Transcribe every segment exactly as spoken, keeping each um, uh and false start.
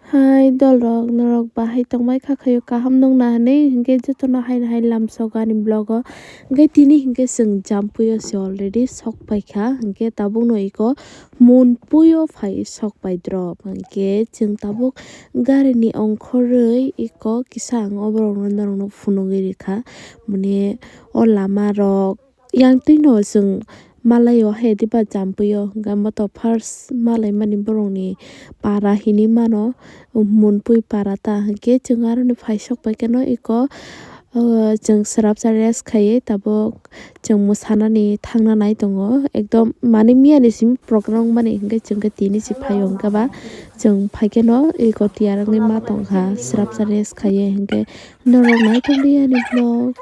Hai dolrok, norok bahai tongbai kha khayo, kaham nung na hinwi? Hinkhe jotono haino hai lamsogo ani vlog o. Hinkhe tini hinkhe chwng Jampui o se already sok paikha, hinkhe tabukno eko Monpui o phai sok pai drop. Hinkhe chwng tabuk gari ni ongkhorwi eko kisa ang o borok no norok no phunugwi rikha, mane o lama rok. Yang twino chwng malai o hai diba Jampui o, hwnkhe moto first malai mani borokni para hinwi mano, Monpui para ta, hwnkhe chwng aroni phai sok pai khe no eko, o, chwng swrapsa rest khaiwi tabuk chwng mwsanani thangna nai tongo, ekdom mani miyani simi program wngmani, hwnkhe chwng khe tini se phaio, hwnkhe ba chwng phai khe no eko tiyar wngwi ma tongkha swrapsa rest khaiwi, hwnkhe norok nai tongdi ani vlog.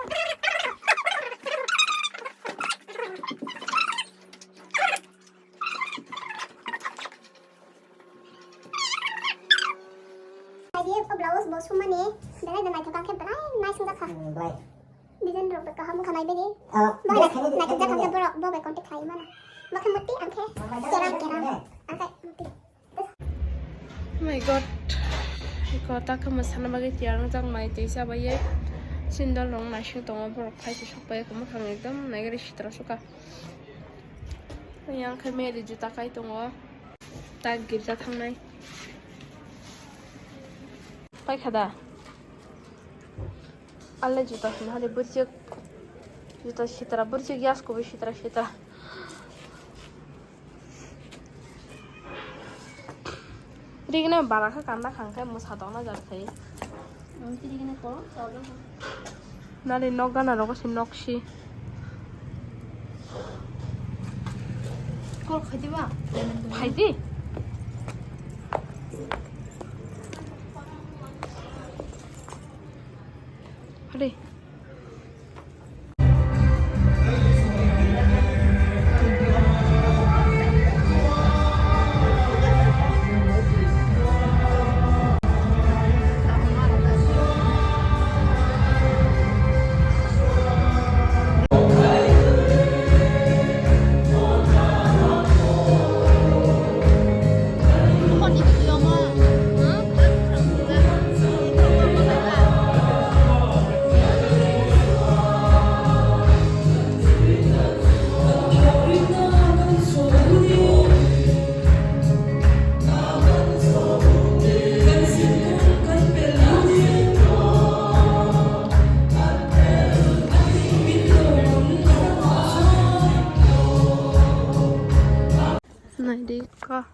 Naidi o blouse bo sumani, belai da naithok khe belai nice wngjakha. Hmm, belai. Design rok bo kaham wngkha naibedi. Ah, bo belai naithok, khaini naithok jakha khe borok bo bai contact khlai mano. Bo khe mutti ang khe. Oh my God, kerang, mutti kerang. Ang khe mutti. Oh my God. Iko ta khe mwsana bagwi tiyar wngjak mai twi chabai ye. Sindol rok naising tongo borok phai se sok pai khe mwkhang ekdom naigari sitra suka. Yang khe meri juta kai tongo. Ta girja thangnai. Paikha da? Alle juta hwnwi hali bwrwk. Juta sitra bwrwk yas kubui sitra sitra. Rigna bara kha kanda khang khai mwsa tongna jar khai. Nari nok gana rogo se nok si. Kol khaidi ba? Phaidi. Hadi. Naidi kha.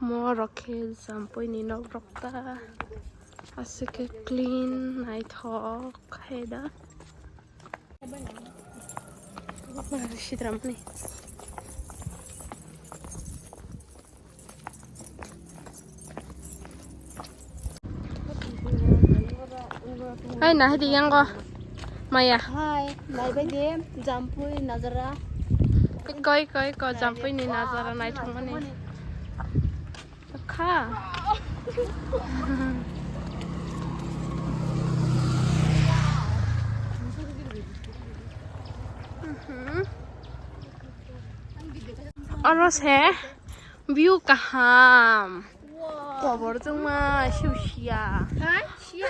Morok khe Jampui ni nok rok ta. Aswk khe clean naithok khe da. Sidramani. Hai, nahidi yango maya. Hai, naibai de, Jampui nazara. Koi, koi, koi, Jampui ni nazara naithokmani. Kha. Mhm. Oro se view kaham. Wow. Kobor chwngma siu sia. Ha? Sia?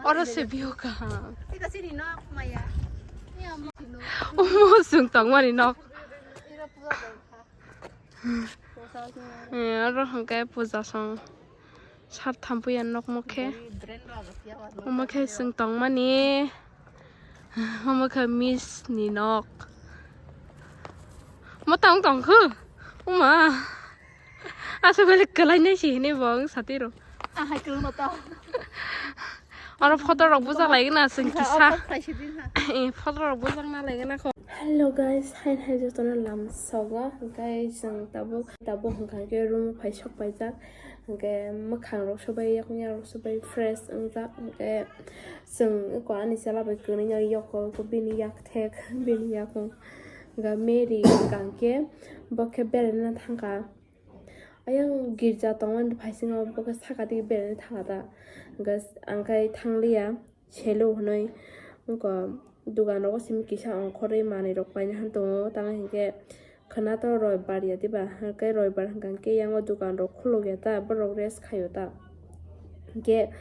Oro se view kaham. Eka sini nok maya. Omo chwng tongmani nok. Ira puja tongkha. Eh, oro hwnkhe puja song. Sar thampui ya nok mokhe. Omokhe chwng tongmani. Omokhe miss ni nok. Mo tang tongkhu. Uma. Asa bele kwlai nai si hini bong satiro. Ahai kwlwng to. Oro photo rok bujak lai gana chwng kisa. Eh, photo rok bujak na lai gana kho. Hello guys, hai hai jotono lam sogo. Guys, chwng tabuk, tabuk hwnkha khe room phai sok paijak. Hwnkhe mwkhang rok sobai, yakung yak rok sobai fresh wngjak. Hwnkhe chwng eko ani chwla bai kwnwi no yoko, eko bini yak thek, bini yakung. Hwnkhe Mary hwnkha khe bo khe beraina thangkha. Ayang girja tongmani phaisingo bo khe saka digi beraina thangkha ta. Hwnkhe ang khai thangliya. Selo hwnwi wngkha, dugan rogo simi kisa ongkhorwi manwi rok paina han tongo, tamo hinkhe Khwna to roibar ya diba, hwnkhe roibar hwnkha khe yang o dukan rok khuluk ya ta, borok rest khaio ta. Hwnkhe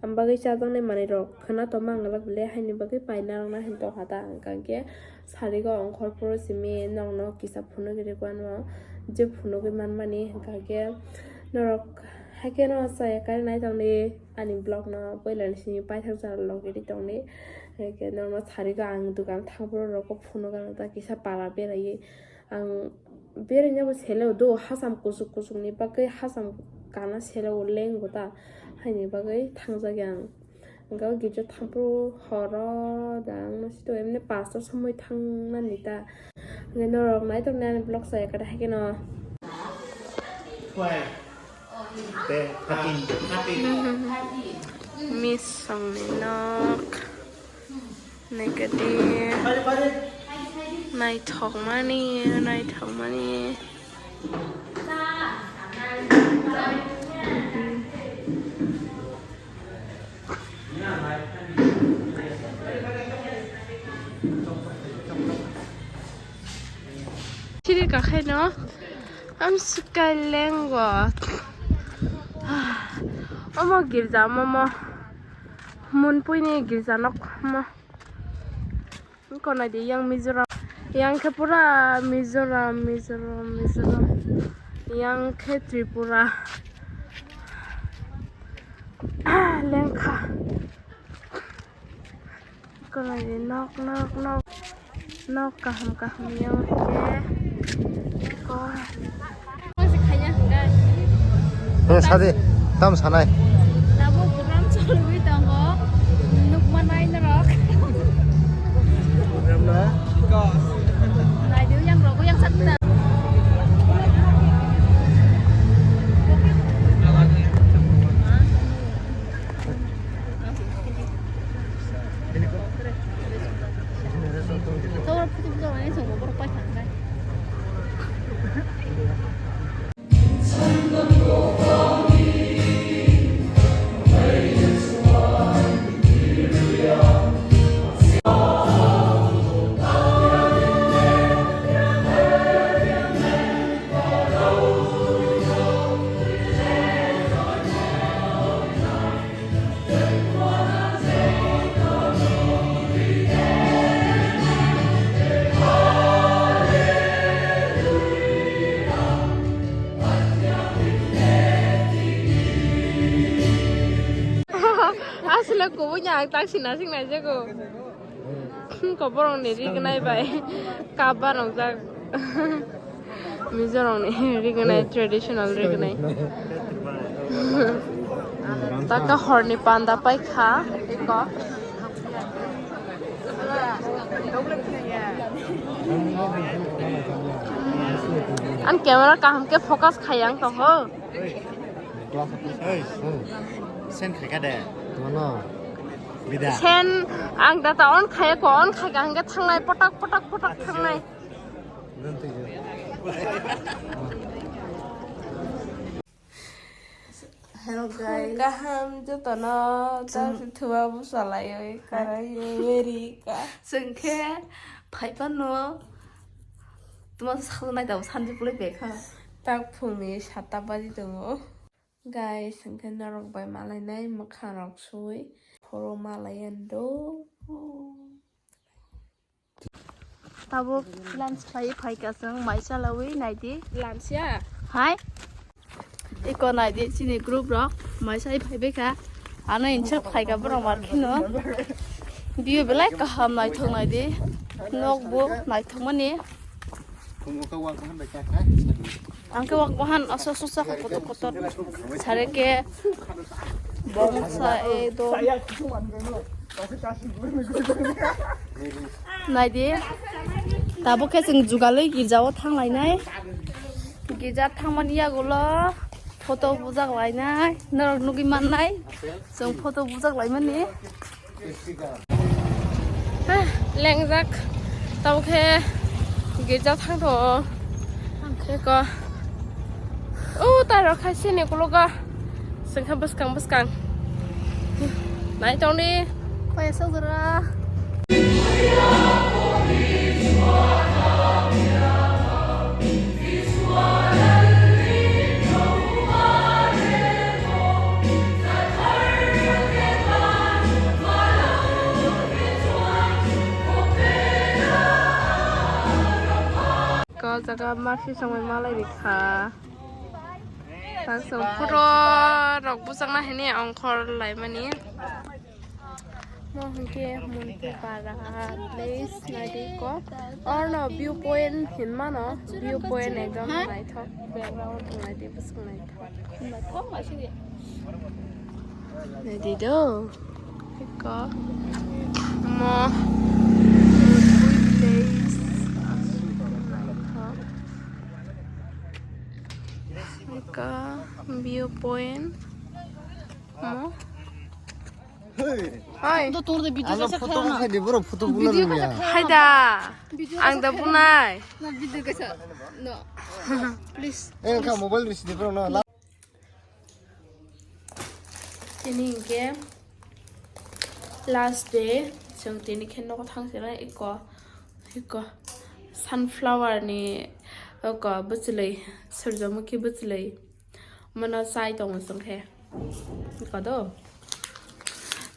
ang bagwi chajaknai manwi rok khwna to mangalak bile, haini bagwi paina rwna hin tongkha ta. Hwnkha khe sarigo ongkhor phuru simi nokno kisa phunugwi rwkha no, je phunugwi manmani hwnkha khe norok haikhe no chaya kari nai tongdi ani vlog no, puila ni simi paithak jora logiri tongdi. Hwnkhe norok no sarigo ang dukan thang phuru rokbo phunukgwi ta kisa para beraiwi. Ang berengya bo sele o do, hacham kuchuk kuchuk ni bagwi hacham kana sele o lengbo ta, haini bagwi thangjak ya ang. Hwnkhe o girja thampru horo da ang no sito emni pasta somoi thangnani ta. Hwnkhe norok naitok nai ani vlog chaya kare haikhe no. Miss songni nok. Naikadi. Naithokmani, naithokmani. Chiri kakhai no. Am swkai lenggo. Omo girja, omo, omo. Munpui ni girja nok omo. Wngkha naidi yang Mizoram. Yang khe pura Mizoram, Mizoram, Mizoram. Yang khe Tripura. Lengkha. Kono ni nok, nok, nok, nok kaham kaham yang khe. Ko. Hwng sadi, tam sanai. Tabuk program cholwi tongo, nukmanai norok. Program na? Naidi yang rogo yang sakta. Asle kubui ya, taksi nasing nai jago. Ko borok ni rignai bai kap banokjak. Mizo rok ni rignai, traditional rignai. Taka hor ni panda paikha eko. An camera kaham ke focus khayang tong ho. Oi. Sen khaika de. Mano. Bida. Sen ang data on khaya ko, on khaika hingke thangnai, potok, potok, potok thangnai. Hello guys. Kaham jotono, ta thua bu salai oi, karai oi, weri ka. Sengke, phai pano. Tuma saknai tabo sanji pulai bekha. Tak phungni sata baji tongo. Guys, hwnkhe norok bai malainai mwkhangrok sui phuru malaiya do. Tabuk lunch khlai phaikha chwng mai chalawi naidi. Lunch ya? Hai? Eko naidi chini group rok mai chai phaibaikha. Ano insert khlaikha borok mar kheno. View belai kaham naithok naidi. Nokbo naithokmani. Ang khe wak bahan aswk aswk sakha kotor kotor. Sare khe bongsa e do. Naidi. Tabuk khe chwng jugalwi girjao thanglainai. Girja thangmani yagulo photo bujak lainai. Norok nugwi mannai. Chwng photo bujak laimani. Heh, lengjak. Tamo khe girja thang tongo. Ang khe ko. O taro khai sini kulogo. Sengkha bwskang bwskang. Nai tongdi. Paya sojora. Jaga marsi songwi malai rikha. Tang song photo rok bujakna hini ongkhor laimani. Mo hwnkhe Munti para place naidi ko. Orno view point hinmano, view point ekdom naithok, background naidi bwswk naithok. Naidi do. Eko. Mo. View point. Eko. View point. Mo. Hey. Hai. Ano photo ko khai di bro, photo bular ya. Hai da. Video ang da bunai. Na video kaisa. No. Please. Eh, ka mobile ri sidi bro, no. Tini hwnkhe last day, chwng tini khe nogo thang sina eko, eko sunflower ni eko bwchwlwi, surjamukhi bwchwlwi, mono chai tongo chwng khe, eko do,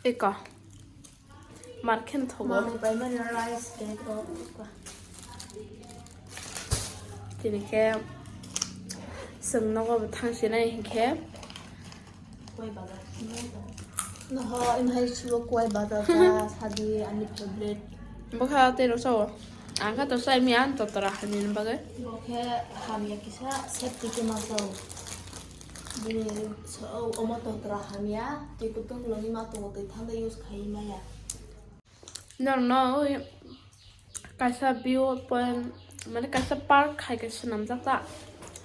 eko. Mar khe thogo. Manwi paimani rice bag rok. Tini khe chwng nogo bo thang sinai hinkhe. Koi bazar. Noho, imhai sibo koi bazar ta sadi ani favorite. Bokha tei rok sao. Ang kha to sai mi an totora hani bagwi. Bo khe hamya kisa safety khe ma sao. Bini sao omo totora hamya, twi kutung longwi ma tongo, twi thanda use khai maya. Norokno ui kaisa view point, mane kaisa park hai khe swnamjak ta.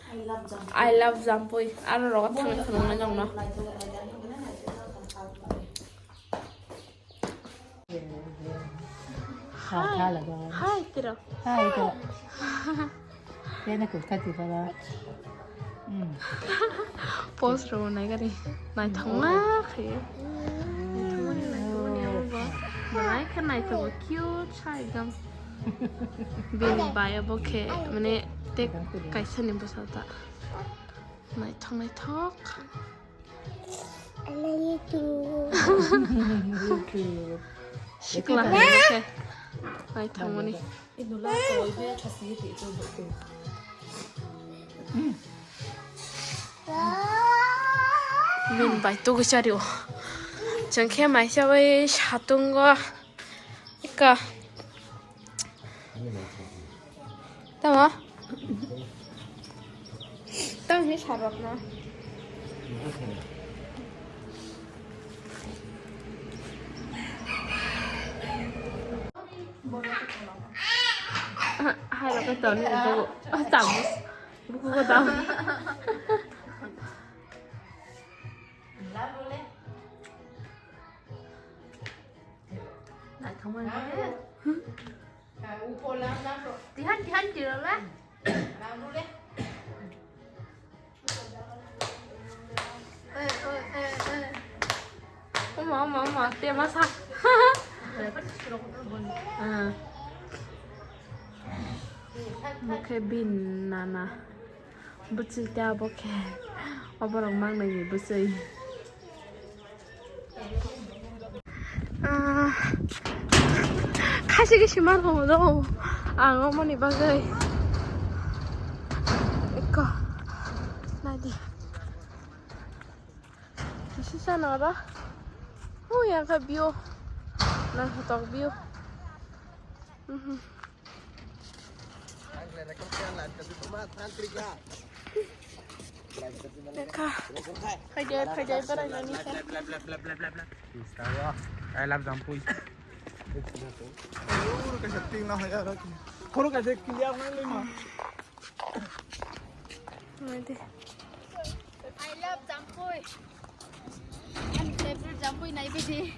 I love Jampui. I love Jampui. Aro rogo thangwi khwnamnai norokno. Hai, hai, tiro. Hai, tiro. Kene kuk kati baba. Hmm. Post ro nai gari. Naithokma khe. Naithokmani, naithokmani abo ba. Belai khe naithogo, cute sa ekdom. Bini bai abo khe, mane, tek kaisa ni bwsa ta. Naithok, naithok. Sikla hai khe. Naithokmani. Bini bai tugui chario. Chwng khe maisa bai satungo. Eka. Tamo? Tamo ni sarok na. Hai rok to ni buku. Ah, tamus. Buku ko tamus. Naithokmani. Tihan, tihan, tihan le. Oma, oma, oma, te masa. Ah. Oke, bin nana. Bwchwi ta obo khe. Oborok mangnai ni bwchwi. Ah, khaisi khe sima tongo do ang omoni bagwi. Ekko naidi. Sisa nora. Ui, ang kha view. Naithotok view. Mhm. Lekha. Phaidai, phaidai, berai nani khe. I love Jampui. Khoro kaisa ting na haya ra ki. Khoro kaisa clear nang le ma. Naidi. I love Jampui. Ani favorite Jampui nai bidi.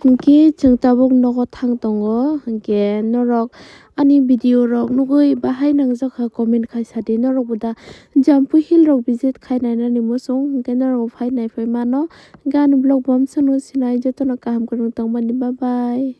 Hinkhe chwng tabuk nogo thang tongo, hinkhe norok ani video rok nugui bahai nangjakha comment khai sadi, norok bo da Jampui hill rok visit khai nainani muchung, hinkhe norok bo phai naiphai mano. Hinkhe ani vlog bo amsano sinai, jotono kaham kwrwng tongmani, bye bye.